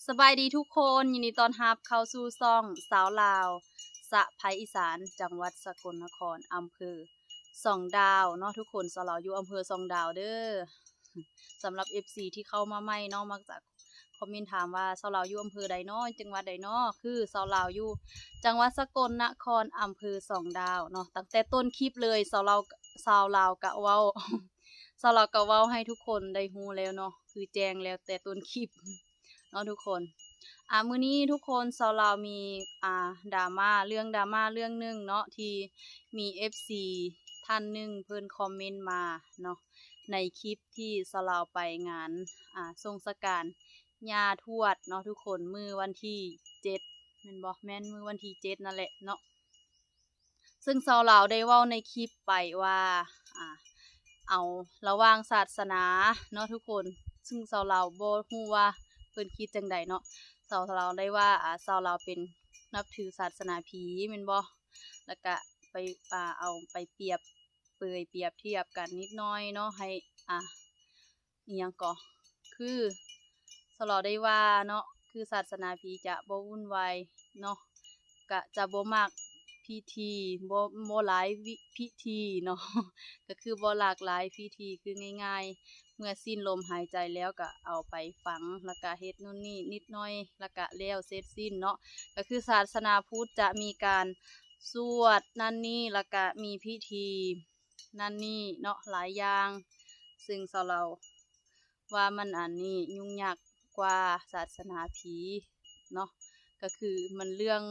ສະບາຍດີທຸກຄົນ, ຍິນດີຕ້ອນຮັບເຂົ້າສູ່ຊ່ອງສາວລາວສະໃພອີສານ ຈັງຫວັດສະກົນນະຄອນ ອຳເພີສອງດາວເນາະທຸກຄົນ. ສາວລາວຢູ່ອຳເພີສອງດາວເດີ້. ສຳລັບເອັຟຊີທີ່ເຂົ້າມາໃໝ່ເນາະ ມັກຈະຄອມເມັນຖາມວ່າ ສາວລາວຢູ່ອຳເພີໃດເນາະ ຈັງຫວັດໃດເນາະ? ຄືສາວລາວຢູ່ຈັງຫວັດສະກົນນະຄອນ ອຳເພີສອງດາວເນາະ. ຕັ້ງແຕ່ຕົ້ນຄລິບເລີຍ ສາວລາວ ສາວລາວກະເວົ້າ ສາວລາວກະເວົ້າໃຫ້ທຸກຄົນໄດ້ຮູ້ແລ້ວເນາະ ຄືແຈ້ງແລ້ວແຕ່ຕົ້ນຄລິບ ເນາະທຸກຄົນ. ອ່າ ມື້ນີ້ທຸກຄົນ ສາວລາວມີ ອ່າ ດຣາມາ ເລື່ອງດຣາມາເລື່ອງໜຶ່ງເນາະ ທີ່ມີເອັຟຊີທ່ານໜຶ່ງເພິ່ນຄອມເມັນມາເນາະ ໃນຄລິບທີ່ສາວລາວໄປງານ ອ່າ ສົ່ງສະການຍ່າທວດເນາະທຸກຄົນ ມື້ວັນທີເຈັດ ແມ່ນບໍ່? ແມ່ນ ມື້ວັນທີເຈັດນັ້ນແຫຼະເນາະ. ເຊິ່ງສາວລາວໄດ້ເວົ້າໃນຄລິບໄປວ່າ ອ່າ ເອົາລະຫວ່າງສາສະໜາເນາະທຸກຄົນ, ເຊິ່ງສາວລາວບໍ່ຮູ້ວ່າເພິ່ນຄິດຈັ່ງໃດເນາະ. ສາວລາວໄດ້ວ່າ ອ່າ ສາວລາວເປັນ ນັບຖືສາສະໜາຜີແມ່ນບໍ່? ແລ້ວກະໄປ ອ່າ ເອົາໄປປຽບເປີຍ ປຽບທຽບກັນນິດໜ້ອຍເນາະ ໃຫ້ ອ່າ ອີ່ຫຍັງກໍ ຄືສາວລາວໄດ້ວ່າເນາະ ຄືສາສະໜາຜີຈະບໍ່ວຸ່ນວາຍເນາະ ກະຈະບໍ່ມັກພິທີ ບໍ່ ບໍ່ຫຼາຍວິ ພິທີເນາະ ກະຄືບໍ່ຫຼາກຫຼາຍພິທີ ຄືງ່າຍໆ ເມື່ອສິ້ນລົມຫາຍໃຈແລ້ວກະເອົາໄປຝັງ ແລ້ວກະເຮັດໂນ່ນນີ້ນິດໜ້ອຍ ແລ້ວກະແລ້ວເສັດສິ້ນເນາະ. ກະຄືສາສະໜາພຸດຈະມີການສວດນັ້ນນີ້ ແລ້ວກະມີພິທີ ນັ້ນນີ້ເນາະ ຫຼາຍຢ່າງ ເຊິ່ງສາວລາວວ່າມັນອັນນີ້ຫຍຸ້ງຍາກກວ່າສາສະໜາຜີເນາະ ກະຄືມັນເລື່ອງ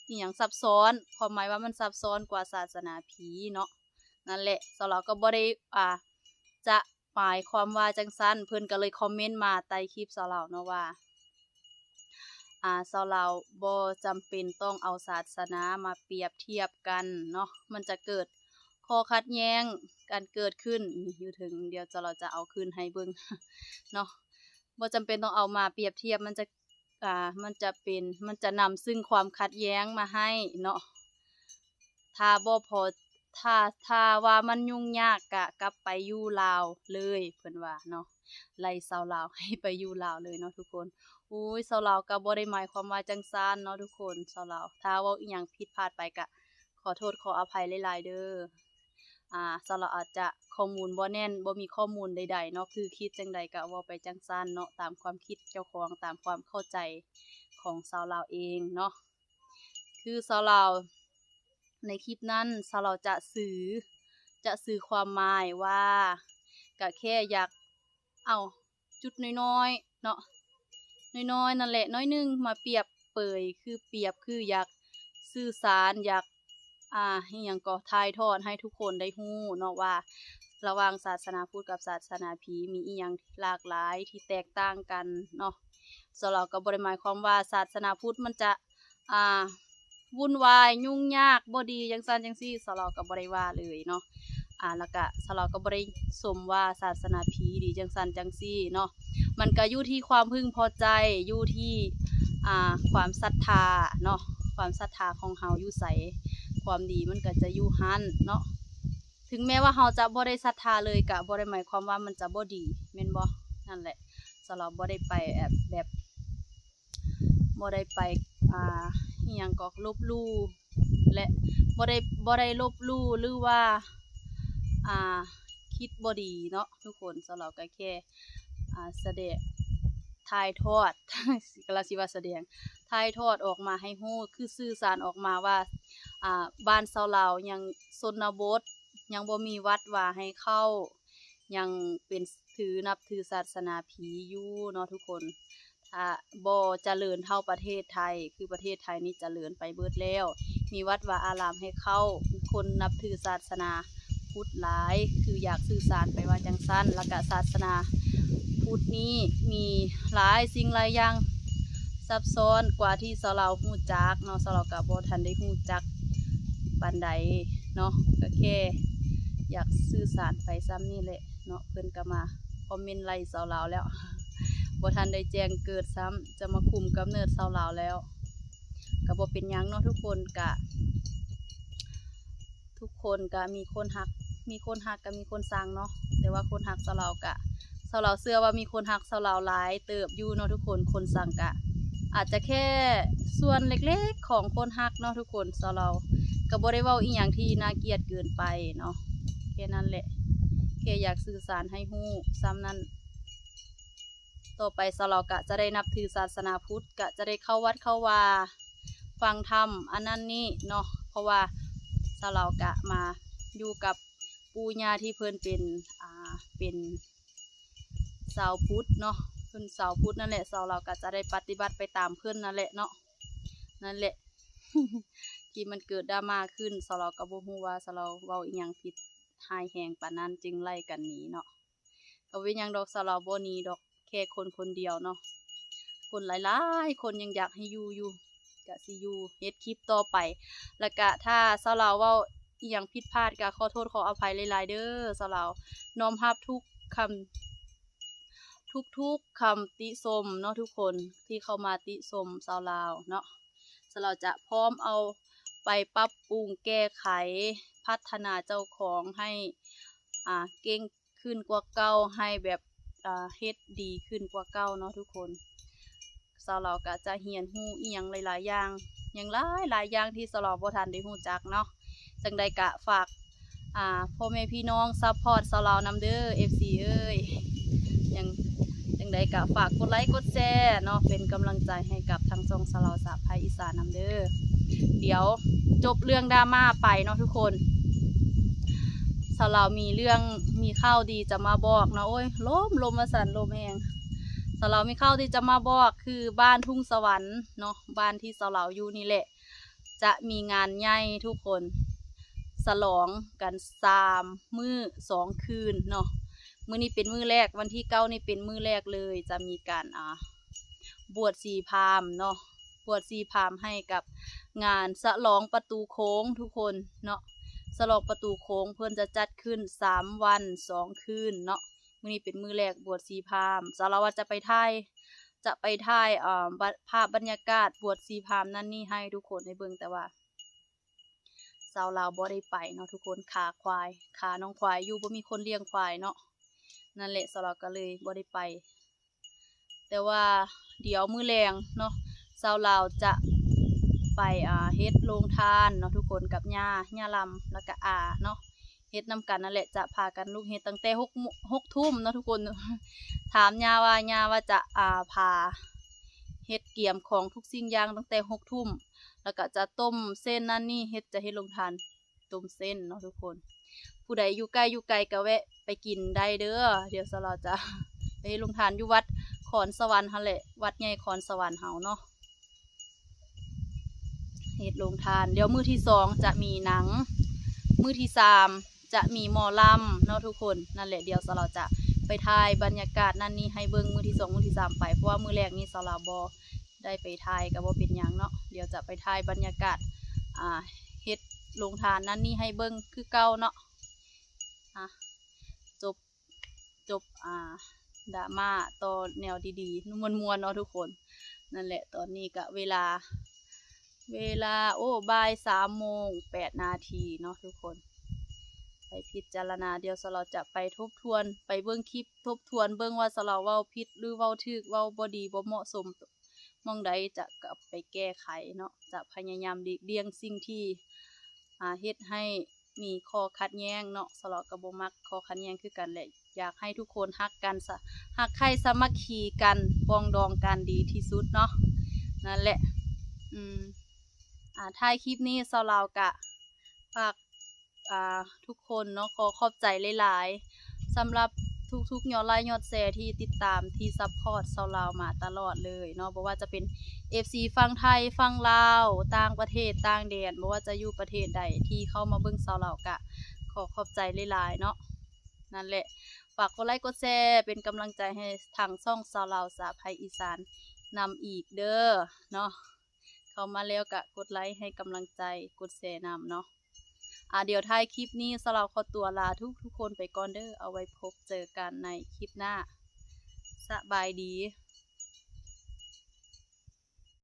ອີ່ຫຍັງຊັບຊ້ອນ ຄວາມໝາຍວ່າມັນຊັບຊ້ອນກວ່າສາສະໜາຜີເນາະ. ນັ້ນແຫຼະ ສາວລາວກໍບໍ່ໄດ້ ອ່າ ຈະໝາຍຄວາມວ່າຈັ່ງຊັ້ນ ເພິ່ນກໍເລີຍຄອມເມັນມາໃຕ້ຄລິບສາວລາວເນາະວ່າ ອ່າ ຊາວລາວບໍ່ຈຳເປັນຕ້ອງເອົາສາສະໜາມາປຽບທຽບກັນເນາະ ມັນຈະເກີດຂໍ້ຂັດແຍ້ງກັນເກີດຂຶ້ນ. ນີ້ຢູ່ເທິງ ດຽວຊາວລາວຈະເອົາຂຶ້ນໃຫ້ເບິ່ງເນາະ ບໍ່ຈຳເປັນຕ້ອງເອົາມາປຽບທຽບ ມັນຈະ ອ່າ ມັນຈະເປັນ ມັນຈະນຳຊຶ່ງຄວາມຂັດແຍ້ງມາໃຫ້ເນາະ. ຖ້າບໍ່ພໍ ຖ້າ ຖ້າວ່າມັນຫຍຸ້ງຍາກກະກັບໄປຢູ່ລາວເລີຍ ເພິ່ນວ່າເນາະ ໄລ່ຊາວລາວໃຫ້ໄປຢູ່ລາວເລີຍເນາະທຸກຄົນ. ໂອ້ຍ ຊາວລາວກະບໍ່ໄດ້ໝາຍຄວາມວ່າຈັ່ງຊັ້ນເນາະທຸກຄົນ. ຊາວລາວ ຖ້າເວົ້າອີ່ຫຍັງຜິດພາດໄປກະຂໍໂທດຂໍອະໄພຫຼາຍໆເດີ້. ອ່າ ຊາວລາວອາດຈະຂໍ້ມູນບໍ່ແໜ້ນ ບໍ່ມີຂໍ້ມູນໃດໆເນາະ ຄືຄິດຈັ່ງໃດກະເວົ້າໄປຈັ່ງຊັ້ນເນາະ ຕາມຄວາມຄິດເຈົ້າຂອງ ຕາມຄວາມເຂົ້າໃຈຂອງຊາວລາວເອງເນາະ. ຄືຊາວລາວໃນຄລິບນັ້ນ ຊາວລາວຈະສື່ ຈະສື່ຄວາມໝາຍວ່າ ກະແຄ່ຢາກເອົາຈຸດນ້ອຍໆເນາະ ນ້ອຍໆນັ້ນແຫຼະ ໜ້ອຍໜຶ່ງ ມາປຽບເປີຍ ຄືປຽບ ຄືຢາກສື່ສານ ຢາກ ອ່າ ອີ່ຫຍັງກໍ ຖ່າຍທອດໃຫ້ທຸກຄົນໄດ້ຮູ້ເນາະວ່າ ລະຫວ່າງສາສະໜາພຸດກັບສາສະໜາຜີ ມີອີ່ຫຍັງຫຼາກຫຼາຍທີ່ແຕກຕ່າງກັນເນາະ. ຊາວລາວກໍບໍ່ໄດ້ໝາຍຄວາມວ່າສາສະໜາພຸດມັນຈະ ອ່າ ວຸ່ນວາຍ ຫຍຸ້ງຍາກ ບໍ່ດີ ຈັ່ງຊັ້ນຈັ່ງຊີ້ ຊາວລາວກໍບໍ່ໄດ້ວ່າເລີຍເນາະ. ອ່າ ແລ້ວກະຊາວລາວກໍບໍ່ໄດ້ຊົມວ່າສາສະໜາຜີດີຈັ່ງຊັ້ນຈັ່ງຊີ້ເນາະ. ມັນກະຢູ່ທີ່ຄວາມເພິ່ງພໍໃຈ ຢູ່ທີ່ ອ່າ ຄວາມສັດທາເນາະ ຄວາມສັດທາຂອງເຮົາຢູ່ໃສ ຄວາມດີມັນກະຈະຢູ່ຫັ້ນເນາະ. ເຖິງແມ້ວ່າເຮົາຈະບໍ່ໄດ້ສັດທາເລີຍ ກະບໍ່ໄດ້ໝາຍຄວາມວ່າມັນຈະບໍ່ດີ ແມ່ນບໍ່? ນັ້ນແຫຼະ ຊາວລາວບໍ່ໄດ້ໄປແອບ ແບບ ບໍ່ໄດ້ໄປ ອ່າ ອີ່ຫຍັງກໍ ລົບຫຼູ່ ແລະ ບໍ່ໄດ້ ບໍ່ໄດ້ລົບຫຼູ່ ຫຼືວ່າ ອ່າ ຄິດບໍ່ດີເນາະທຸກຄົນ. ຊາວລາວກໍແຄ່ ອ່າ ສະແດງ ຖ່າຍທອດ ກຳລັງຊິວ່າສະແດງ ຖ່າຍທອດອອກມາໃຫ້ຮູ້ ຄືສື່ສານອອກມາວ່າ ອ່າ ບ້ານຊາວລາວຍັງຊົນນະບົດ ຍັງບໍ່ມີວັດວາໃຫ້ເຂົ້າ ຍັງເປັນ ຖື ນັບຖືສາສະໜາຜີຢູ່ເນາະທຸກຄົນ. ຖ້າບໍ່ຈະເລີນເທົ່າປະເທດໄທ ຄືປະເທດໄທນີ້ຈະເລີນໄປເບິດແລ້ວ ມີວັດວາອາລາມໃຫ້ເຂົ້າ ຄົນນັບຖືສາສະໜາພຸດຫຼາຍ ຄືຢາກສື່ສານໄປວ່າຈັ່ງຊັ້ນ. ແລ້ວກະສາສະໜາພຸດນີ້ມີຫຼາຍສິ່ງຫຼາຍຢ່າງຊັບຊ້ອນກວ່າທີ່ຊາວລາວຮູ້ຈັກເນາະ ຊາວລາວກະບໍ່ທັນໄດ້ຮູ້ຈັກປານໃດເນາະ ກະແຄ່ຢາກສື່ສານໄປສ່ຳນີ້ແຫຼະເນາະ. ເພິ່ນກະມາຄອມເມັນໄລ່ຊາວລາວແລ້ວ ບໍ່ທັນໄດ້ແຈ້ງເກີດຊ້ຳ ຈະມາຄຸມກຳເນີດຊາວລາວແລ້ວ ກະບໍ່ເປັນຫຍັງເນາະທຸກຄົນ. ກະ ທຸກຄົນກະມີຄົນຮັກ ມີຄົນຮັກກະມີຄົນຊັງເນາະ ແຕ່ວ່າຄົນຮັກຊາວລາວກະ ສາວລາວເຊື່ອວ່າມີຄົນຮັກສາວລາວຫຼາຍເຕີບຢູ່ເນາະທຸກຄົນ. ຄົນຊັງກະອາດຈະແຄ່ສ່ວນເລັກໆຂອງຄົນຮັກເນາະທຸກຄົນ. ສາວລາວກະບໍ່ໄດ້ເວົ້າອີ່ຫຍັງທີ່ໜ້າກຽດເກີນໄປເນາະ, ແຄ່ນັ້ນແຫຼະ, ແຄ່ຢາກສື່ສານໃຫ້ຮູ້ສ່ຳນັ້ນ. ຕໍ່ໄປສາວລາວກະຈະໄດ້ນັບຖືສາສະໜາພຸດ, ກະຈະໄດ້ເຂົ້າວັດເຂົ້າວາ, ຟັງທຳອັນນັ້ນນີ້ເນາະ, ເພາະວ່າສາວລາວກະມາຢູ່ກັບ ປູ່ຍ່າທີ່ເພິ່ນເປັນ ອ່າ ເປັນຊາວພຸດເນາະ, ເພິ່ນຊາວພຸດນັ້ນແຫຼະ, ສາວລາວກໍຈະໄດ້ປະຕິບັດໄປຕາມເພິ່ນນັ້ນແຫຼະເນາະ. ນັ້ນແຫຼະ ທີ່ມັນເກີດດຣາມາຂຶ້ນ, ສາວລາວກໍບໍ່ຮູ້ວ່າສາວລາວເວົ້າອີ່ຫຍັງຜິດຮ້າຍແຮງປານນັ້ນ ຈຶ່ງໄລ່ກັນໜີເນາະ. ກໍເປັນຫຍັງດອກ, ສາວລາວບໍ່ໜີດອກ, ແຄ່ຄົນຄົນດຽວເນາະ, ຄົນຫຼາຍໆຄົນຍັງຢາກໃຫ້ຢູ່ຢູ່. ກະຊິຢູ່ເຮັດຄລິບຕໍ່ໄປ. ແລ້ວກະຖ້າສາວລາວເວົ້າອີ່ຫຍັງຜິດພາດ ກະຂໍໂທດຂໍອະໄພຫຼາຍໆເດີ. ສາວລາວນ້ອມຮັບທຸກຄຳ ທຸກໆຄຳຕິຊົມເນາະທຸກຄົນ ທີ່ເຂົ້າມາຕິຊົມສາວລາວເນາະ. ສາວລາວຈະພ້ອມເອົາໄປປັບປຸງແກ້ໄຂ ພັດທະນາເຈົ້າຂອງໃຫ້ ອ່າ ເກັ່ງ ຂຶ້ນກວ່າເກົ່າ, ໃຫ້ແບບ ອ່າ ເຮັດດີຂຶ້ນກວ່າເກົ່າເນາະທຸກຄົນ. ສາວລາວກະຈະຮຽນຮູ້ອີ່ຫຍັງຫຼາຍໆຢ່າງ, ຫຍັງຫຼາຍໆຢ່າງທີ່ສາວລາວບໍ່ທັນໄດ້ຮູ້ຈັກເນາະ. ຈັ່ງໃດກະຝາກ ອ່າ ພໍ່ແມ່ພີ່ນ້ອງຊັບພອດສາວລາວນຳເດີ ເອັຟຊີ ເອີຍ. ຫຍັງ ຈັ່ງໃດກະຝາກກົດໄລກົດແຊເນາະ, ເປັນກຳລັງໃຈໃຫ້ກັບທາງຊ່ອງສາວລາວສະໃພ້ອີສານນຳເດີ. ດຽວຈົບເລື່ອງດຣາມາໄປເນາະທຸກຄົນ. ສາວລາວມີເລື່ອງ ມີຂ່າວດີຈະມາບອກເນາະ. ໂອ້ຍ ລົມ ລົມວ່າຊັ້ນ ລົມແຮງ. ສາວລາວມີຂ່າວດີຈະມາບອກ ຄືບ້ານທົ່ງສະຫວັນເນາະ, ບ້ານທີ່ສາວລາວຢູ່ນີ້ແຫຼະ ຈະມີງານໃຫຍ່ທຸກຄົນ, ສະຫຼອງກັນສາມມື້ສອງຄືນເນາະ. ມື້ນີ້ເປັນມື້ແລກ, ວັນທີເກົ້ານີ້ເປັນມື້ແລກເລີຍ, ຈະມີການ ອ່າ ບວດຊີພາມເນາະ, ບວດຊີພາມໃຫ້ກັບງານສະຫຼອງປະຕູໂຂງທຸກຄົນເນາະ. ສະຫຼອງປະຕູໂຂງເພິ່ນຈະຈັດຂຶ້ນສາມວັນສອງຄືນເນາະ. ມື້ນີ້ເປັນມື້ແລກບວດຊີພາມ. ສາວລາວວ່າຈະໄປຖ່າຍ ຈະໄປຖ່າຍ ເອີ ບ- ພາບບັນຍາກາດບວດຊີພາມນັ້ນນີ້ໃຫ້ທຸກຄົນໄດ້ເບິ່ງ, ແຕ່ວ່າ ສາວລາວບໍ່ໄດ້ໄປເນາະທຸກຄົນ, ຂາຄວາຍ ຂານ້ອງຄວາຍຢູ່, ບໍ່ມີຄົນລ້ຽງຄວາຍເນາະ. ນັ້ນແຫຼະ ສາວລາວກໍເລີຍບໍ່ໄດ້ໄປ. ແຕ່ວ່າດຽວມື້ແລງເນາະ ສາວລາວຈະໄປ ອ່າ ເຮັດໂຮງທານເນາະທຸກຄົນ ກັບຍ່າ ຍ່າລຳ ແລ້ວກໍອາເນາະ, ເຮັດນຳກັນນັ້ນແຫຼະ. ຈະພາກັນລຸກເຮັດຕັ້ງແຕ່ຫົກໂມ- ຫົກທຸ່ມເນາະທຸກຄົນ. ຖາມຍ່າວ່າ ຍ່າວ່າຈະ ອ່າ ພາເຮັດກຽມຂອງທຸກສິ່ງຢ່າງຕັ້ງແຕ່ຫົກທຸ່ມ, ແລ້ວກໍຈະຕົ້ມເສັ້ນນັ້ນນີ້ ເຮັດ ຈະເຮັດໂຮງທານ ຕົ້ມເສັ້ນເນາະທຸກຄົນ. ຜູ້ໃດຢູ່ໃກ້ຢູ່ໄກກໍແວະໄປກິນໄດ້ເດີ. ດຽວສາວລາວຈະໄປເຮັດໂຮງທານຢູ່ວັດຄອນສະຫວັນຫັ້ນແຫຼະ, ວັດໃຫຍ່ຄອນສະຫວັນເຮົາເນາະ. ເຮັດໂຮງທານ. ດຽວມື້ທີສອງຈະມີໜັງ, ມື້ທີສາມຈະມີໝໍລຳເນາະທຸກຄົນ. ນັ້ນແຫຼະ ດຽວສາວລາວຈະໄປຖ່າຍບັນຍາກາດນັ້ນນີ້ໃຫ້ເບິ່ງມື້ທີສອງ ມື້ທີສາມໄປ, ເພາະວ່າມື້ແລກນີ້ສາວລາວບໍ່ໄດ້ໄປຖ່າຍ ກໍບໍ່ເປັນຫຍັງເນາະ. ດຽວຈະໄປຖ່າຍບັນຍາກາດ ອ່າ ເຮັດໂຮງທານນັ້ນນີ້ໃຫ້ເບິ່ງຄືເກົ່າເນາະ. ອ່ະ ຈົບ ຈົບ ອ່າ ດຣາມາຕໍ່ແນວດີໆ ມ່ວນໆເນາະທຸກຄົນ. ນັ້ນແຫຼະ ຕອນນີ້ກະເວລາ ເວລາ ໂອ້ ບ່າຍສາມໂມງແປດນາທີເນາະທຸກຄົນ. ໄປພິຈາລະນາ, ດຽວສາວລາວຈະໄປທົບທວນ ໄປເບິ່ງຄລິບ ທົບທວນເບິ່ງວ່າສາວລາວເວົ້າຜິດ ຫຼື ເວົ້າຖືກ ເວົ້າບໍ່ດີ ບໍ່ເໝາະສົມ ໝ່ອງໃດ ຈະກັບໄປແກ້ໄຂເນາະ, ຈະພະຍາຍາມຫຼີກລ່ຽງສິ່ງທີ່ ອ່າ ເຮັດໃຫ້ມີຂໍ້ຂັດແຍ້ງເນາະ. ສາວລາວກໍບໍ່ມັກຂໍ້ຂັດແຍ້ງຄືກັນແຫຼະ, ຢາກໃຫ້ທຸກຄົນຮັກກັນ ສະ- ຮັກໃຄ່ສາມັກຄີກັນ ປອງດອງກັນດີທີ່ສຸດເນາະ. ນັ້ນແຫຼະ ອືມ ອ່າ ທ້າຍຄລິບນີ້ ສາວລາວກະຝາກ ອ່າ ທຸກຄົນເນາະ, ຂໍຂອບໃຈຫຼາຍໆ ສຳລັບທຸກໆຍອດໄລຍ໌ຍອດແຊທີ່ຕິດຕາມ ທີ່ຊັບພອດຊາວລາວມາຕະຫຼອດເລີຍເນາະ, ບໍ່ວ່າຈະເປັນເອັຟຊີຝັ່ງໄທ ຝັ່ງລາວ ຕ່າງປະເທດຕ່າງແດນ, ບໍ່ວ່າຈະຢູ່ປະເທດໃດທີ່ເຂົ້າມາເບິ່ງຊາວລາວ ກະຂໍຂອບໃຈຫຼາຍໆເນາະ. ນັ້ນແຫຼະ ຝາກກົດໄລກົດແຊເປັນກຳລັງໃຈໃຫ້ທາງຊ່ອງຊາວລາວສາໃຜອີສານນຳອີກເດີເນາະ. ເຂົ້າມາແລ້ວກະກົດໄລໃຫ້ກຳລັງໃຈ ກົດແຊນຳເນາະ. ອາ ດຽວທ້າຍຄລິບນີ້ ສາວລາວຂໍຕົວລາທຸກໆຄົນໄປກ່ອນເດີ. ເອົາໄວ້ພົບເຈີກັນໃນຄລິບໜ້າ. ສະບາຍດີ.